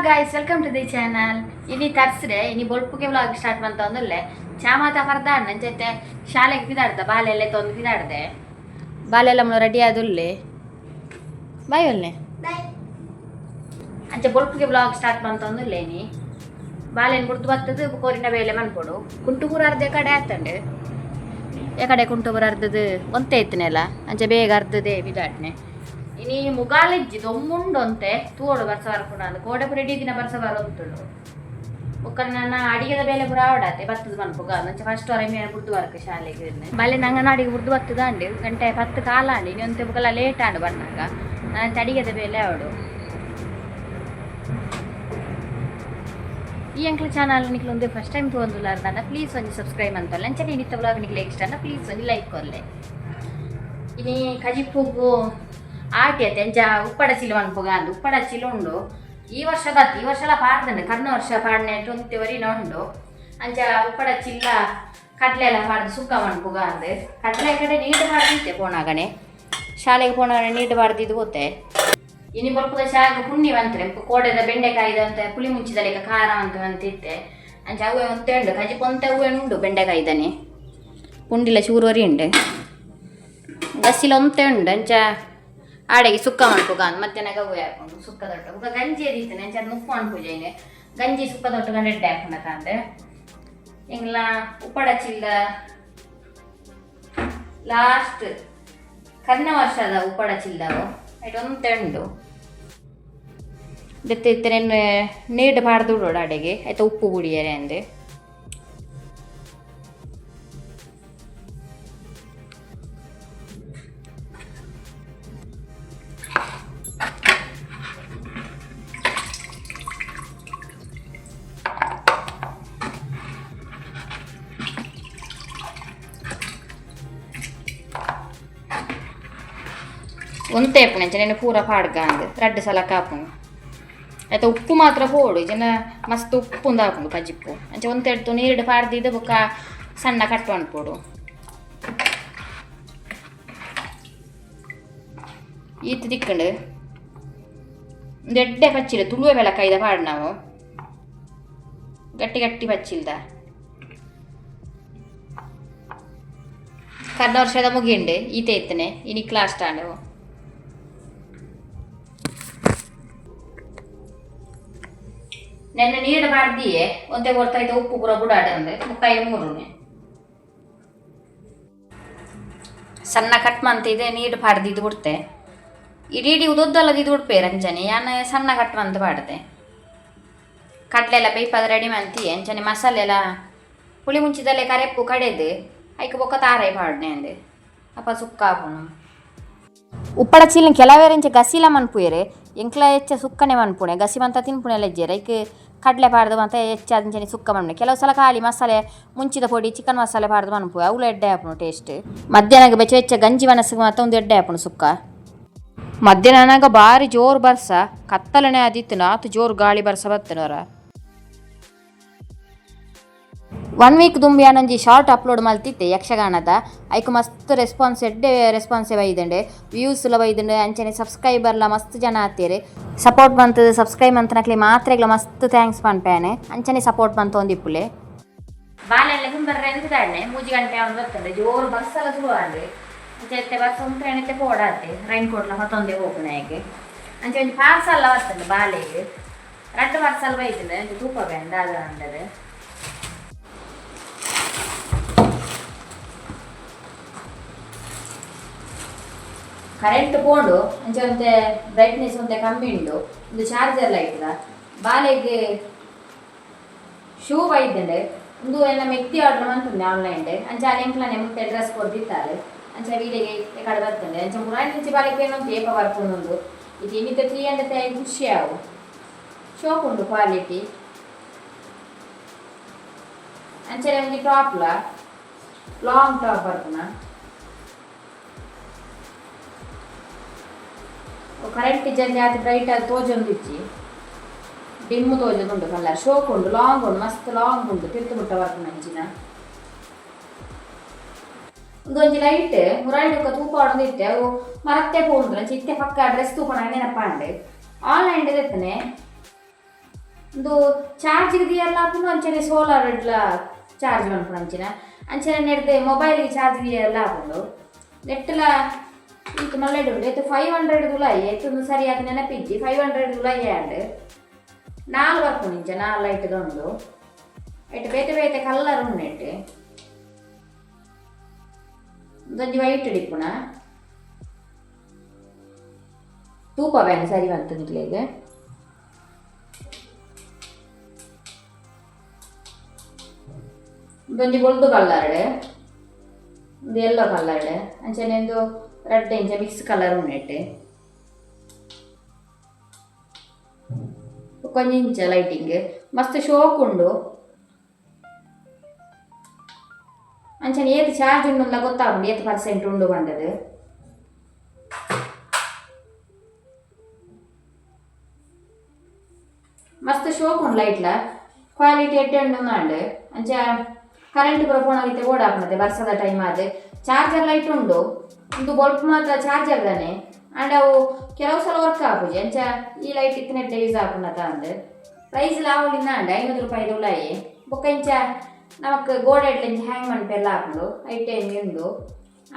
Guys, welcome to the channel. ಇನಿ ತರ್ಸ್ಡೆ, ಇನಿ ಬೊಲ್ಪುಗೆ vlog start ಮಂತೊಂದುಲ್ಲೆ. ಚಾಮಾತ ಪರ್ದಾಂಡ್ ಅಂಚೈತೆ ಶಾಲೆಗೆ ಪಿದಾಡ್ದ ಬಾಲೆಲ್ಲ ತೊಂದು ಪಿದಾಡ್ದೆ. ಬಾಲೆಲ್ಲ ರೆಡಿ ಆದುಲ್ಲೆ. ಬಾಯ್ ಒಲ್ಲೆ. ಅಂಚೆ ಬೊಲ್ಪುಗೆ ವ್ಲಾಗ್ ಸ್ಟಾರ್ಟ್ ಮಂತೊಂದುಲ್ಲೆ. ಇನಿ ಬಾಲೆನ್ ಬುಡ್ದು ಬತ್ತದು ಕೋರಿನ ಬೇಲೆ ಮನ್ಪೊಡು. ಕುಂಟುಪುರ ಅರ್ಧ ಕಡೆ ಆತಂಡು, ಎಕಡೆ ಕುಂಟುಪುರ ಅರ್ಧದ ಒಂತೆ ಇತ್ತನೆಲ್ಲ, ಅಂಚೆ ಬೇಗ ಅರ್ಧದೇ ಬಿದಾಟ್ನೆ. ಇನಿ ಮುಗಾಲಿಜ್ಜಿ, ದೊಮ್ಮುಂಡು ಅಂತೆ. ತೂವೊಡು ಬರ್ಸ ಬರ್ಪುಂಡು ಅಂದ್. ಕೋಡೆ ಪೂರ ಇಡೀ ದಿನ ಬರ್ಸ ಬರೊಂತುಂಡು. ಬೊಕ್ಕ ನನ್ನ ಅಡಿಗೆದ ಬೇಲೆ ಪೂರ ಆವಡಾತೆ ಬತ್ತದ ಮನ್ಪುಗ. ಅಂಚೆ ಫಸ್ಟ್ ವರ ಮೀನ ಬುಡ್ದು ವರ್ಕ ಶಾಲೆಗೆ. ಬಲೆ ನಂಗನಾಡಿಗೆ ಬುಡ್ದು ಬತ್ತದ ಅಂಡು. ಗಂಟೆ 10 ಕಾಲ ಅಂಡು. ಇನಿ ಒಂತೆ ಬುಕಲ ಲೇಟ್ ಆಂಡು ಬನ್ನಾಗ. ನಾನು ಅಡಿಗೆದ ಬೇಲೆ ಆವಡು. ಈ ಅಂಕ್ಲ ಚಾನಲ್ ನಿಕ್ಲು ಒಂದು ಫಸ್ಟ್ ಟೈಮ್ ತೂವೊಂದುಲ್ಲಾರ್ದಾಂಡ ಪ್ಲೀಸ್ ಒಂಜಿ ಸಬ್ಸ್ಕ್ರೈಬ್ ಅಂತಲ್ಲ. ಅಂಚನೆ ಇನಿತ್ತ ವ್ಲಾಗ್ ನಿಕ್ಲೆ ಇಷ್ಟ ಅಂಡ ಪ್ಲೀಸ್ ಒಂಜಿ ಲೈಕ್ ಕೊರ್ಲೆ. ಇನಿ ಕಜಿಪುಗು ಆಟಿ ಅತ್ತೆ. ಅಂಚ ಉಪ್ಪಡ ಚಿಲು ಮನ್ಪುಗ ಅಂದ್. ಉಪ್ಪಡ ಚಿಲು ಉಂಡು. ಈ ವರ್ಷದ ಈ ವರ್ಷಲ ಪಾಡ್ದಂಡು. ಕರ್ನ ವರ್ಷ ಪಾಡ್ನೆ ಒಂತೆ ವರಿನ ಉಂಡು. ಅಂಚ ಉಪ್ಪಡ ಚಿಲ್ಲ ಕಡಲೆ ಎಲ್ಲ ಪಾಡ್ದು ಸುಕ್ಕ ಮನ್ಪುಗ ಅಂದ್. ಕಡಲೆ ಕಡೆ ನೀರು ಪಾಡ್ದಿತ್ತೆ ಪೋನಾಗಣೆ, ಶಾಲೆಗೆ ಪೋನಾಗಣೆ ನೀರು ಪಾಡ್ದಿದ್ದು ಗೊತ್ತೆ. ಇನಿ ಬೊಲ್ಪುದ ಶಾಗ ಪುಣ್ಣಿ ಬಂತ್ರೆ ಕೋಡೆದ ಬೆಂಡೆಕಾಯಿದ ಅಂತ ಪುಳಿ ಮುಂಚಿದ ಲೆಕ್ಕ ಖಾರ ಅಂತ ಅಂತಿತ್ತೆ. ಅಂಚ ಅವೇ ಒಂತೆ ಉಂಡು ಕಜಿಪು ಒಂತೆ ಅವೇ ಉಂಡು. ಬೆಂಡೆಕಾಯಿದನೆ ಪುಂಡಿಲ ಚೂರು ವರಿ ಉಂಡು, ಗಸಿಲ ಒಂತೆ ಉಂಡು. ಅಂಚ ಆಡೆಗೆ ಸುಕ್ಕ ಮನ್ಪುಗ ಅಂದ್. ಮಧ್ಯಾಹ್ನ ಅವೇ ಹಾಕೊಂಡು ಸುಕ್ಕ ದೊಟ್ಟ ಬೊಕ ಗಂಜಿ ಎದೀತನೆ. ಅಂಚ ಅದು ನುಪ್ಪು ಮನ್ಪುಜ. ಇನಿ ಗಂಜಿ ಸುಕ್ಕ ದೊಟ್ಟ ಗಂಡ ಎಡ್ಡೆ ಹಾಕೊಂಡತ ಅಂದೆ. ಎಂಗ್ಲ ಉಪ್ಪಡ ಚಿಲ್ಲ ಲಾಸ್ಟ್ ಕರ್ನ ವರ್ಷದ ಉಪ್ಪಡ ಚಿಲ್ಲವು ಐಟ್ ಒಂತೆ ಉಂಡು. ದೆತ್ತೆ ಇತ್ತೆ ನೆನ್ನೆ ನೀರು ಪಾಡ್ದು ಉಡೋಡು ಅಡೆಗೆ ಆಯ್ತಾ, ಉಪ್ಪು ಬುಡಿಯರೆ ಅಂದೆ. ಒಂತೆ ಅಂಚ ನೆನೆ ಪೂರ ಪಾಡ್ಗ ಅಂದ್. ರಡ್ಡ್ ಸಲ ಕಾಪುನು ಆಯ್ತಾ. ಉಪ್ಪು ಮಾತ್ರ ಪೋಡು ಜನ ಮಸ್ತ್ ಉಪ್ಪು ಉಂದು ಹಾಪುಂಡು ಕಜಿಪ್ಪು. ಅಂಚ ಒಂತೆ ಎಡ್ತು ನೀರುಡು ಪಾಡ್ದಿದ್ದು ಬೊಕ್ಕ ಸಣ್ಣ ಕಟ್ ಮನ್ಪೊಡು. ಈತ್ ತಿಕ್ಕಂಡು. ಒಂದು ಎಡ್ಡೆ ಪಚ್ಚಿಲ್ ತುಳುವೆ ಬೆಳಕಾಯ್ದ ಪಾಡ್ ನಾವು. ಗಟ್ಟಿ ಗಟ್ಟಿ ಪಚ್ಚಿಲ್ದ. ಕರ್ನ ವರ್ಷದ ಮುಗಿಂಡು ಈತೆ ಇತ್ತನೆ. ಇನಿ ಕ್ಲಾಸ್ ಸ್ಟಾಂಡ್ ನೆನ್ನೆ ನೀರು ಪಾಡ್ದಿಯೇ ಒಂತೆ ಕೊಡ್ತಾಯ್ತು. ಉಪ್ಪು ಪೂರ ಬುಡಾಡ ಅಂದೆ. ಮುಕ್ಕಾಯಿ ಮೂರುನೆ ಸಣ್ಣ ಕಟ್ ಮಂತ ಇದೆ. ನೀರು ಪಾಡ್ದಿದ್ದು ಕೊಡ್ತೆ. ಇಡೀ ಇಡೀ ಉದ್ದೊದ್ದಲ್ಲ ಇದು ಉಡ್ಪೆ ರಂಜನೆ. ಯಾನ್ ಸಣ್ಣ ಕಟ್ ಮಂತ್ ಪಾಡ್ದೆ. ಕಡಲೆ ಎಲ್ಲ ಬೇಯ್ಪಾದ ರೆಡಿ ಮಂತಿ. ಅಂಚನೆ ಮಸಾಲೆ ಎಲ್ಲ ಪುಳಿ ಮುಂಚಿದಲ್ಲೇ ಕರೆಪ್ಪು ಕಡೆದು ಐಕ್ ಬೊಕ್ಕ ತಾರೈ ಪಾಡ್ನೆ ಅಂದೆ. ಅಪ್ಪ ಸುಕ್ಕ ಆಪುಂಡು. ಉಪ್ಪಡ ಚೀಲ ಕೆಲವೇರಿಂಚ ಗಸಿಲ ಮನ್ಪುಯೆರ್. ಎಂಕ್ಲ ಹೆಚ್ಚ ಸುಕ್ಕನೆ ಮನ್ಪುಣೆ. ಗಸಿ ಮಂತ ತಿನ್ಪುಣೆ ಲೆಜ್ಜೆರ್. ಐಕ್ ಕಡಲೆ ಪಾಡ್ದು ಮಂತ ಹೆಚ್ಚ ಅಂಚನೆ ಸುಕ್ಕ ಮನ್ಪುಣೆ. ಕೆಲವು ಸಲ ಖಾಲಿ ಮಸಾಲೆ ಮುಂಚಿದ ಪೊಡಿ ಚಿಕನ್ ಮಸಾಲೆ ಪಾಡ್ದು ಮನ್ಪುವೆ. ಅವುಲ ಎಡ್ಡೆ ಆಪುಂಡು ಟೇಸ್ಟ್. ಮಧ್ಯಾಹ್ನಗೆ ಬೆಚ್ಚ ಬೆಚ್ಚ ಗಂಜಿ ವನಸ್ಸಿಗೆ ಮಾತ್ರ ಒಂದು ಎಡ್ಡೆ ಆಪುಂಡು ಸುಕ್ಕ. ಮಧ್ಯಾಹ್ನನಾಗ ಬಾರಿ ಜೋರು ಬರ್ಸ, ಕತ್ತಲನೆ ಆದಿತ್ತು. ಆತು ಜೋರು ಗಾಳಿ ಬರ್ಸ ಬತ್ತನವರ. ಒನ್ ವೀಕ್ ದುಂಬಿ ಯಾನೊಂಜಿ ಶಾರ್ಟ್ ಅಪ್ಲೋಡ್ ಮಲ್ತಿತ್ತೆ ಯಕ್ಷಗಾನದ. ಐಕ್ ಮಸ್ತ್ ರೆಸ್ಪಾನ್ಸ್, ಎಡ್ಡೆ ರೆಸ್ಪಾನ್ಸ್ ಬೈದುಂಡು. ವ್ಯೂಸ್ ಲ ಬೈದುಂಡು. ಅಂಚನೆ ಸಬ್ಸ್ಕ್ರೈಬರ್ಲ ಮಸ್ತ್ ಜನ ಆತೇರ್. ಸಪೋರ್ಟ್ ಮಂತುದು ಸಬ್ಸ್ಕ್ರೈಬ್ ಮಂತನಕ್ಲೆ ಮಾತ್ರೆಗ್ಲ ಮಸ್ತ್ thanks ಪನ್ಪೇನೆ. ಅಂಚನೆ ಸಪೋರ್ಟ್ ಮಂತೊಂದಿಪ್ಪುಲೆ. ಬಾಲೆಲ್ಲ ಕುಂಬರ್ರೆ ಅಂತಿದ್ದಾನೆ. 3 ಗಂಟೆ ಅವನು ಬರ್ತದೆ. ಜೋರು ಬಸ್ಸೆಲ್ಲ ಶುರು ಆಂಡ್. ಅಂಚೆ ಇತ್ತೆ ಬಸ್ ಉಂಟು ಪೋಡಾತೆ. ರೈನ್ ಕೋಟ್ಲ ಹೊತ್ತೊಂದೇ ಹೋಗುಣ ಹೇಗೆ. ಅಂಚೆ ಒಂಜಿ ಪಾರ್ಸಲ್ ಬರ್ತದೆ ಬಾಲೆಗೆ. ರಡ್ಡ್ ಪಾರ್ಸಲ್ ಬೈತಂಡೆ. ಅಂಚೆ ತೂಪ ಬೇಂದ ದಾದ ಅಂದದು. ಕರೆಂಟ್ ಪೋಂಡು. ಅಂಚೆ ಒಂತೆ ಬ್ರೈಟ್ನೆಸ್ ಒಂತೆ ಕಮ್ಮಿ ಉಂಡು. ಒಂದು ಚಾರ್ಜರ್ ಲೈಟ್ದ. ಬಾಲೆಗ್ ಶೂ ಬೈದ್ಂಡ್. ಉಂದು ಎಲ್ಲ ಮೆತ್ತಿ ಆರ್ಡರ್ ಮಂತುಂಡೆ ಆನ್ಲೈನ್. ಅಂಚೆ ಅಲ್ಲಿ ಎಂಕ್ಲನೆ ಮುಂತೆ ಡ್ರೆಸ್ ಕೊರ್ದಿತ್ತಾರೆ. ಅಂಚೆ ವೀಡಿಯೋಗೆ ಕಡೆ ಬರ್ತಂಡೆ. ಅಂಚೆ ಮುರಾಯಿ ಇಂಚೆ ಬಾಲೆಗ್ ಏನೊಂದು ಏಪ ಬರ್ಪುಂಡು. ಇದು ಇನ್ನಿತ 300 ಖುಷಿ ಆವು. ಶೋಕ್ ಉಂಡು ಕ್ವಾಲಿಟಿ. ಅಂಚನೆ ಒಂಜಿ ಟಾಪ್ಲ, ಲಾಂಗ್ ಟಾಪ್ ಬರ್ಪುನ. ಕರೆಂಟ್ ಜಾತಿ ಬ್ರೈಟ್ ಆದ್ ತೋಜೊಂದಿಜ್ಜಿ, ಡಿಮ್ ತೋಜೊಂದುಂಡು ಕಲರ್. ಶೋಕ್ ಉಂಡು, ಲಾಂಗ್ ಉಂಡು, ಮಸ್ತ್ ಲಾಂಗ್ ಉಂಡು. ತಿರ್ತು ಮುಟ್ಟ ಬರ್ಪುನ ಅಂಚಿನ. ಉಂದೊಂಜಿ ಲೈಟ್ ಮುರಾಯಿ ಬೊಕ್ಕ ತೂಪ ಇತ್ತೆ ಅವು ಮರತ್ತೆ ಪೋಂದು. ಅಂಚ ಇತ್ತೆ ಪಕ್ಕ ಡ್ರೆಸ್ ತೂಪಣ ನೆನಪಾಂಡ್. ಆನ್ಲೈನ್ ದೆತ್ತನೆ. ಉಂದು ಚಾರ್ಜ್ ದಿಯಲ್ಲ ಆಪುಂಡು ಅಂಚನೆ ಸೋಲಾರ್ ಡ್ಲ ಚಾರ್ಜ್ ಮನ್ಪುನ ಅಂಚಿನ ಅಂಚನೆ ನೆಡ್ದ್ ಮೊಬೈಲ್ ಚಾರ್ಜ್ ದಿಯಲ್ಲ ಆಪುಂಡು ನೆಟ್ಲ ಈತ್ ಮಲ್ಲೆಡ್ ಉಂಡು ಏತ್ 500 ದುಲಾಯಿ ಏತ್ ಸರಿಯಾದ ನೆನಪಿಜ್ಜಿ 500 ದುಲಾಯಿ ಆಂಡ್ ನಾಲ್ ಬರ್ಪುಂಡು ಇಂಚ ನಾಲ್ ಲೈಟ್ ಉಂಡು ಐಟ್ ಬೇತೆ ಬೇತೆ ಕಲ್ಲರ್ ಉಂಡು ನೆಟ್ ಒಂಜಿ ವೈಟ್ ಇಪ್ಪುನ ತೂಪ ಬೇನೆ ಸರಿ ಬಂತು ನಿಕ್ಲೆಗ್. ಒಂಜಿ ಬೊಲ್ದು ಕಲ್ಲರ್ ಒಂದು ಯೆಲ್ಲೋ ಕಲ್ಲರ್ ಅಂಚನೆ ಒಂದು ರೆಡ್ ಇಂಚ ಮಿಕ್ಸ್ ಕಲರ್ ಉಂಡು ಒಂಜಿ ಇಂಚ ಲೈಟಿಂಗ್ ಮಸ್ತ್ ಶೋಕ್ ಉಂಡು ಅಂಚನೆ ಏತ್ ಚಾರ್ಜ್ ಉಂಡುಂದ್ಲ ಗೊತ್ತಾಪುಂಡು ಏತ್ ಪರ್ಸೆಂಟ್ ಉಂಡು ಪಂಡದು. ಮಸ್ತ್ ಶೋಕ್ ಉಂಡು ಲೈಟ್ಲ ಕ್ವಾಲಿಟಿ ಎಡ್ಡೆ ಉಂಡು ಉಂಡು ಅಂಚ ಕರೆಂಟ್ ಪೂರ ಪೋಣಾಗಿತ್ತೆ ಬೋಡಾಪುಂಡು ಬರ್ಸದ ಟೈಮ್ ಆದ್ ಚಾರ್ಜರ್ ಲೈಟ್ ಉಂಡು ಉಂದು ಬಲ್ಬ್ ಮಾತ್ರ ಚಾರ್ಜರ್ ದಾನೆ ಆಂಡ ಅವು ಕೆಲವು ಸಲ ವರ್ಕ್ ಆಪುಜಿ ಅಂಚ ಈ ಲೈಟ್ ಇತ್ತಿನೆಟ್ಟ ಯೂಸ್ ಆಪುಂಡತ ಅಂದ್ ಪ್ರೈಸ್ ಲಾವಲಿಂದ ಅಂಡ 500 ರೂಪಾಯಿ ಉಲಾಯಿ ಬೊಕ್ಕ ಇಂಚ ನಮಕ್ ಗೋಡೆ ಇಂಚ ಹ್ಯಾಂಗ್ ಮನ್ಪೆಲ್ಲ ಆಪುಂಡು ಐಟ್ ಉಂಡು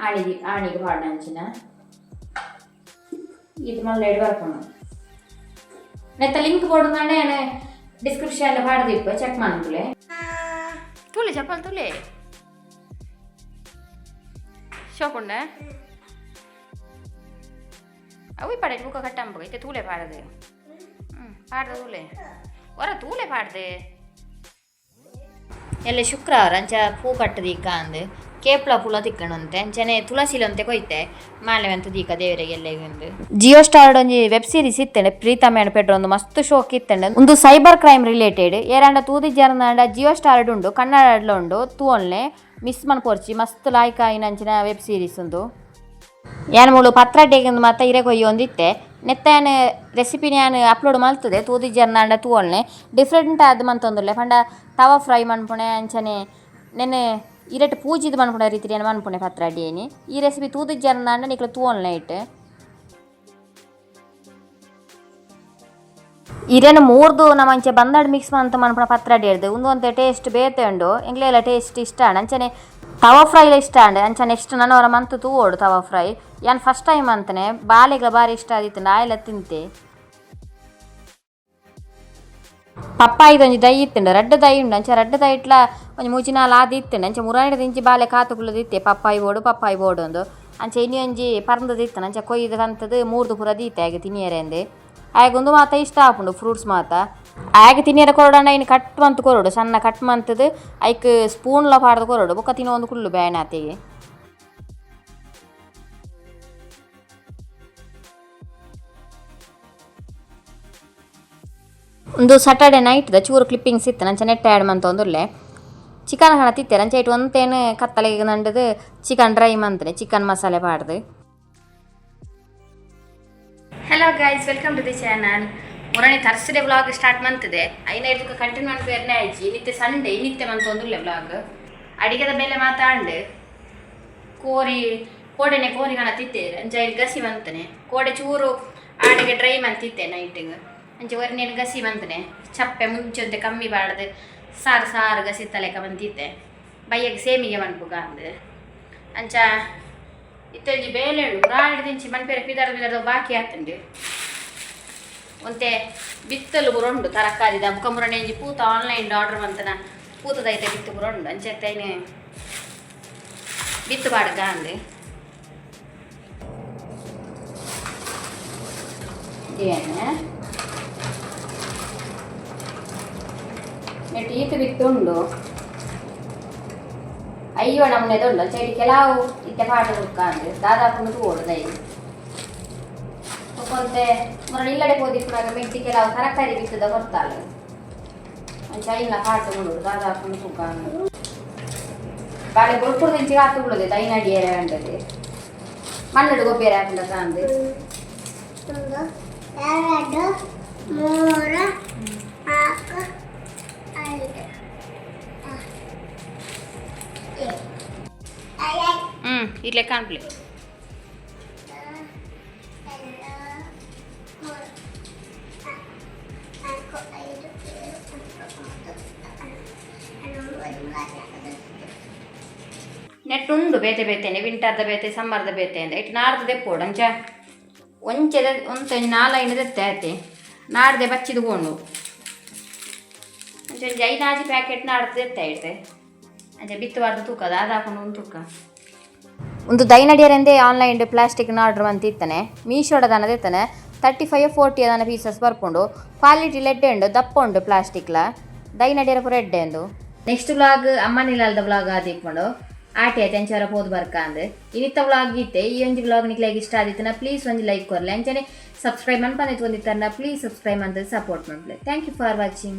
ಆಣಿಗೆ ಆಣಿಗೆ ಪಾಡ್ನ ಅಂಚಿನ ಇದು ಮಲ್ಲ ಎಡ್ ಬರ್ಪುಂಡು ನೆತ್ತ ಲಿಂಕ್ ಬೋಡು ಯಾನ್ ಡಿಸ್ಕ್ರಿಪ್ಷನ್ ಪಾಡ್ದಿಪ್ಪ ಚೆಕ್ ಮನ್ಪುಲೆ ತೂಲೆ ಚಪ್ಪಲ್ ತೂಲೆ ಶೋಕುಂಡ ಅವು ಪಾಡೆ ಬುಕ್ಕ ಕಟ್ಟಂಬ ಇತ್ತೆ ತೂಲೆ ಪಾಡದು ಪಾಡ್ದ ತೂಲೆ ಹೊರ ತೂಲೆ ಪಾಡ್ದೆ. ಎಲ್ಲ ಶುಕ್ರವಾರ ಅಂಚ ಪೂ ಕಟ್ಟದೀಕ ಅಂದ್ ಕೇಪ್ಲ ಪೂಲ ತಿಕ್ಕಣಂತೆ ಅಂಚನೆ ತುಳಸಿಲಂತೆ ಕೊಯ್ತೆ ಮಾಲೆ ಅಂತ ದೀಕ ದೇವರಿಗೆ ಎಲ್ಲೆಗ್. ಜಿಯೋ ಸ್ಟಾರ್ ಒಂಜಿ ವೆಬ್ ಸೀರೀಸ್ ಇತ್ತಂಡೆ ಪ್ರೀತಮ್ ಆ್ಯಂಡ್ ಪೆಡ್ರೋ ಒಂದು ಮಸ್ತ್ ಶೋಕ್ ಇತ್ತಂಡೆ. ಒಂದು ಸೈಬರ್ ಕ್ರೈಮ್ ರಿಲೇಟೆಡ್ ಏರಾಂಡ ತೂದಿಜ್ಜಾರಂಡ ಜಿಯೋ ಸ್ಟಾರ್ ಉಂಡು ಕನ್ನಡ ಉಂಡು ತೂವೊಲ್ನೆ ಮಿಸ್ ಮನ್ಪೊರ್ಚಿ ಮಸ್ತ್ ಲಾಯ್ಕ್ ಆಯಿನ ಅಂಚಿನ ವೆಬ್ ಸೀರೀಸ್ ಉಂದು. ಯಾನ್ ಮೂಲು ಪತ್ರಡ್ಡೆಗ್ ಮಾತ ಇರೆ ಕೊಯ್ಯೊಂದಿತ್ತೆ ನೆತ್ತ ಯಾನ್ ರೆಸಿಪಿನ ಯಾನ್ ಅಪ್ಲೋಡ್ ಮಲ್ತದೆ ತೂದಿಜ್ಜಾರಂಡ ತೂವೊಲ್ನೆ ಡಿಫ್ರೆಂಟ್ ಆದ್ ಮಂತೊಂದುಲ್ಲೆ ಪಂಡ ತವಾ ಫ್ರೈ ಮನ್ಪುಣೆ ಅಂಚನೆ ನೆನೆ ಇರೆಟ್ ಪೂಜಿದ್ ಮನ್ಪುನ ರೀತಿ ಯಾನ್ ಮನ್ಪುಣೆ ಪತ್ರಡ್ಡೆನಿ ಈ ರೆಸಿಪಿ ತೂದಿಜ್ಜಾರಂಡ ನಿಕ್ಲು ತೂವೊಲ್ನೆ ಇಟ್. ಇರೆನ ಮೂರ್ದು ನಮ ಅಂಚೆ ಬಂದಾಡ್ ಮಿಕ್ಸ್ ಮಂತ್ ಮನ್ಪುನ ಪತ್ರಡ್ಡೆ ಇರ್ದು ಉಂದು ಒಂತೆ ಟೇಸ್ಟ್ ಬೇತೆ ಉಂಡು ಎಂಕ್ಲೆಲ ಟೇಸ್ಟ್ ಇಷ್ಟ ಆಂಡ್ ಅಂಚನೆ ತವಾ ಫ್ರೈಲ ಇಷ್ಟ ಆಂಡ್ ಅಂಚ ನೆಕ್ಸ್ಟ್ ನನವರ ಮಂತ್ ತೂವೊಡು ತವಾ ಫ್ರೈ ಯಾನ್ ಫಸ್ಟ್ ಟೈಮ್ ಅಂತನೆ ಬಾಲೆಗ್ಲ ಬಾರಿ ಇಷ್ಟ ಆದಿತ್ತುಂಡು ಆಯೆಲ ತಿಂತೆ. ಪಪ್ಪಾಯಿದ ಒಂಜಿ ದೈ ಇತ್ತುಂಡು ರಡ್ಡ್ ದೈ ಉಂಡು ಅಂಚ ರಡ್ಡ್ ದೈಟ್ಲ ಒಂಜಿ ಮೂಜಿ ನಾಲ್ ಆದ್ ಇತ್ತುಂಡು ಅಂಚ ಮುರಾನಿ ದಿಂಚಿ ಬಾಲೆ ಕಾತುಕುಲ್ಲುದಿತ್ತೆ ಪಪ್ಪಾಯಿ ಬೋಡು ಪಪ್ಪಾಯಿ ಬೋಡು ಅಂದು ಅಂಚ ಇನಿ ಒಂಜಿ ಪರ್ಂದ್ ಇತ್ತುಂಡು ಅಂಚ ಕೊಯ್ದು ಕಂತುದು ಮೂರ್ದು ಪೂರ ದೀತೆ ಆಯಗ್ ತಿನಿಯರೆ ಅಂದ್ ಆಯಗ್ ಉಂದು ಮಾತ ಇಷ್ಟ ಆಪುಂಡು ಫ್ರೂಟ್ಸ್ ಮಾತ ಆಯಗ್ ತಿನಿಯರೆ ಕೊರೊಡಂಡ ಐನ್ ಕಟ್ ಮಂತ್ ಕೊರೊಡು ಸಣ್ಣ ಕಟ್ ಮಂತುದು ಐಕ್ ಸ್ಪೂನ್ಲ ಪಾಡ್ದ್ ಕೊರೊಡು ಬೊಕ್ಕ ತಿನೊಂದು ಕುಲ್ಲು ಬೇನಾತೆಗೆ. ಉಂದು ಸ್ಯಾಟರ್ಡೆ ನೈಟ್ ದ ಚೂರು ಕ್ಲಿಪ್ಪಿಂಗ್ಸ್ ಇತ್ತು ಅಂಚ ನೆಟ್ ಆ್ಯಡ್ ಮಂತೊಂದುಲ್ಲೆ ಚಿಕನ್ ಹಣ ತಿತ್ತೆರ್ ಅಂಚ ಐಟ್ ಒಂತೇನು ಕತ್ತಲೆಗ್ ನಂಡದು ಚಿಕನ್ ಡ್ರೈ ಮಂತನೆ ಚಿಕನ್ ಮಸಾಲೆ ಪಾಡ್ದು. Hello guys, welcome to the channel. ಮುರಣಿ Thursday vlog start ಮಂತದೆ ಐನ ಇದಕ್ಕೆ ಕಂಟಿನ್ಯೂ ಮನ್ಪೇರ್ನೆ ಆಯ್ಚಿ ಇನ್ನಿತ್ತೆ ಸಂಡೇ ಇನ್ನಿತ್ತೆ ಮಂತೊಂದುಲ್ಲೆ ವ್ಲಾಗ್ ಅಡಿಗೆದ ಬೆಲೆ ಮಾತಾಂಡ್ ಕೋರಿ ಕೋಡೆನೆ ಕೋರಿ ಹಣ ತಿತ್ತೇರು ಅಂಚ ಇಲ್ಲಿ ಗಸಿ ಮಂತನೆ ಕೋಡೆ ಚೂರು ಆಡೆಗೆ ಡ್ರೈ ಮಂತಿತ್ತೆ ನೈಟಿಗೆ ಅಂಚ ಒರಿನೇನು ಗಸಿ ಮಂತನೆ ಚಪ್ಪೆ ಮುಂಚೆ ಕಮ್ಮಿ ಬಾಡ್ದು ಸಾರು ಸಾರು ಗಸಿ ತಲೆಕ ಬಂತಿತ್ತೆ ಬಯ್ಯಗೆ ಸೇಮಿಗೆ ಮನ್ಪುಗ ಅಂದ್ ಅಂಚ ಇತ್ತೊಂಜಿ ಬೇಲೆ ಉಂಡು ರಾಡಿ ದಿಂಚಿ ಮನ್ಪೇರೆ ಪಿದಾರ್ದು ಪಿದಾರ್ದು ಬಾಕಿ ಆತುಂಡು ಒಂತೆ ಬಿತ್ತಲು ಪೂರ ಉಂಡು ತರಕಾರಿದ ಬೊಕ ಮುರಣೆ ಒಂಜಿ ಪೂತ ಆನ್ಲೈನ್ ಆರ್ಡರ್ ಮಂತನ ಪೂತದ ಐತೆ ಬಿತ್ತು ಪೂರ ಉಂಡು ಅಂಚ ಐನ್ ಬಿತ್ತು ಪಾಡ್ಗ ಅಂದ್. ನೆಟ್ ಈತ್ ಬಿತ್ತು ಉಂಡು ಅಯ್ಯೋ ನಮ್ಮನೆದು ಉಂಡು ಅಂಚ ಇಡಿ ಕೆಲವು ಇತ್ತೆ ಪಾಡ್ದು ಬುಕ್ಕ ಅಂದ್ ದಾದಾಪುಂಡು ತೂವೊಡು ದೈ ಬೊಕೊಂತೆ ಮುರಳಿ ಇಲ್ಲಡೆ ಪೋದಿಪ್ಪುನಗ ಮೆಗ್ದಿ ಕೆಲವು ತರಕಾರಿ ಬಿತ್ತದ ಕೊರ್ತಾಲ್ ಅಂಚ ಐನ್ಲ ಪಾಡ್ದು ಉಂಡು ದಾದಾಪುಂಡು ತೂಕ ಅಂದ್ ಬಾಳೆ ಬೊಲ್ಪುರ್ದಿಂಚಿ ಕಾತ್ ಉಳ್ಳದೆ ದೈನ ಅಡಿಯೆರೆ ಅಂಡದೆ ಮಣ್ಣುಡು ಗೊಬ್ಬೇರೆ ಆಪುಂಡ ಅಂದ್. 1 2 3 4 5 6 7 ಇರ್ಲೆ ಕಾಣ್ಪ್ಲೆ. 2 3 4 5 6 ನೆಟ್ ಉಂಡು ಬೇತೆ ಬೇತೆನೆ, ವಿಂಟರ್ದ ಬೇತೆ, ಸಮ್ಮರ್ದ ಬೇತೆ ಅಂದ. ಇಟ್ಟು ನಾಡ್ದು ದೆಪ್ಪೋಡು. ಅಂಚ ಒಂಚೆದ ಒಂತೆ ನಾಲೈನು ದೆತ್ತೆ ಆತೆ, ನಾಡ್ದೆ ಬಚ್ಚಿದ್ ಕೊಂಡು. ಅಂಚ ಒಂಜಿ ಐನಾಜಿ ಪ್ಯಾಕೆಟ್ ನಾಡ್ದು ದೆತ್ತೆ ಇಡ್ತೆ. ಅಂಚ ಬಿತ್ತು ಬಾರ್ದು ತೂಕದ ಅದಾಕೊಂಡು ಒಂದು ತೂಕ. ಒಂದು ದೈನಡಿಯರೆಂದೇ ಆನ್ಲೈನ್ ಪ್ಲಾಸ್ಟಿಕ್ ಆರ್ಡರ್ ಅಂತ ಇತ್ತಾನೆ. ಮೀಶೋಡ ದಾನ ದೆತ್ತನೆ. 35, 40 ದಾನ ಪೀಸಸ್ ಬರ್ಪುಂಡು. ಕ್ವಾಲಿಟಿ ಎಡ್ಡೆ ಉಂಡು, ದಪ್ಪ ಉಂಡು ಪ್ಲಾಸ್ಟಿಕ್ಲ. ದೈನಡಿಯರ ಪೂರ ಎಡ್ಡೆ ಉಂಡು. ನೆಕ್ಸ್ಟ್ ವ್ಲಾಗ್ ಅಮ್ಮನಿಲಾಲ್ದ ವ್ಲಾಗ್ ಆದಿಪ್ಪುಂಡು. ಆಟಿ ಆಯ್ತು ಅಂಚಾರ ಪೋದು ಬರ್ಕ ಅಂದ್. ಇನಿತ್ತ ವ್ಲಾಗ್ ಇತ್ತೆ. ಈ ಒಂಜಿ ವ್ಲಾಗ್ ನಿಕ್ಲೆಗ್ ಇಷ್ಟ ಆದಿತ್ತನ ಪ್ಲೀಸ್ ಒಂಜಿ ಲೈಕ್ ಕೊರ್ಲೆ. ಅಂಚನೆ ಸಬ್ಸ್ಕ್ರೈಬ್ ಮನ್ಪಂದೆ ತೂವೊಂದಿತ್ತರ್ನ ಪ್ಲೀಸ್ ಸಬ್ಸ್ಕ್ರೈಬ್ ಅಂತ support ಮನ್ಪುಲೆ. Thank you for watching.